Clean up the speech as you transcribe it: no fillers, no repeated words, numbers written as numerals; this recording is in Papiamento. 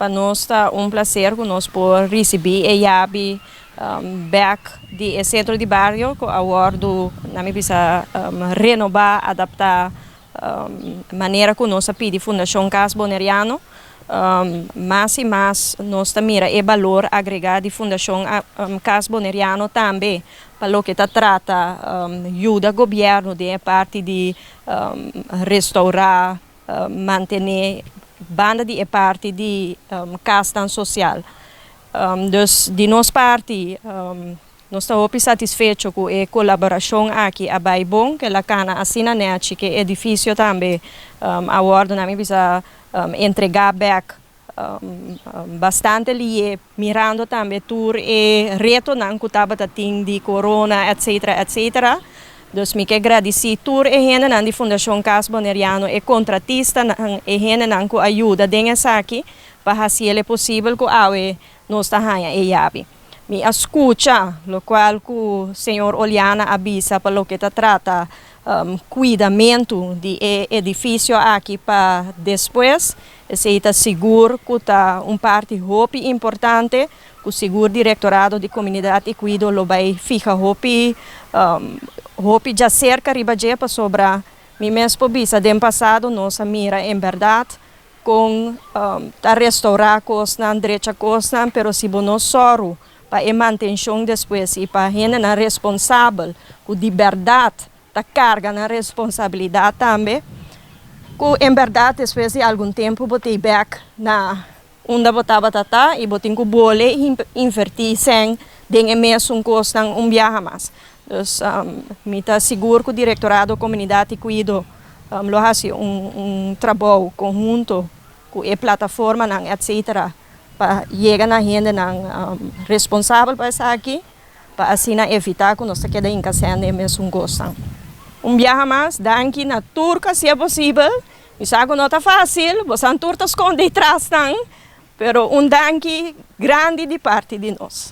Pa nos ta un plaser ku nos por risibí e yabi bèk di e sentro di bario ku a wòrdu, na mi bisa, renobá, adaptá manera ku nos a pidi Fundashon Cas Boneriano. Mas i mas nos ta mira e balor agregá di Fundashon Cas Boneriano tambe pa loke ta trata yuda gobièrnu den e parti di restourá, mantené banda di e parti di kasnan sosial. Dus di nos parti nos ta hopi satisfecho ku e kolaborashon aki a bai bon, ku el a kana asina nèchi, ku e edifisio tambe a wòrdu na mi bisa entregá bèk bastante lié, mirando tambe tur e retonan ku tabata tin di corona etcetera etcetera. Dus mi ke gradisí tur e hendenan di Fundashon Cas Boneriano, e kontratistanan, e hendenan ku a yuda den esaki pa hasiel e posibel ku awe nos ta haña e yabi. Mi a skucha lokual ku señor Oliana a bisa pa loke ta trata kuidamentu di e edifisio aki pa despues. Esei ta sigur ku ta un parti hopi importante ku sigur Direktorado di Komunidat i Kuido lo bai fiha hopi hopi djaserka riba dje pasobra mi mes por bisa den pasado nos a mira en bèrdat kon ta restourá kosnan, drecha kosnan, pero si bo no sòru pa e mantenshon despues i pa hendenan responsabel ku di bèrdat ta karga nan responsabilidat tambe, ku en bèrdat despues di algun tempu bo ta bèk na unda bo tabata ta i bo tin ku bole invertí sèn den e mesun kosnan un biaha mas. Dus mi ta sigur ku Direktorado Komunidat i Kuido lo hasi un trabou konhunto ku e plataformanan etcetera pa yega na hendenan responsabel pa esaki pa asina evitá ku nos ta keda hinka sèn den e mesun kosnan. Un biaha mas danki na tur ku hasié posibel. Mi sa ku no ta fásil, bosan tur ta skondí tras nan, pero un danki grandi di parti di nos.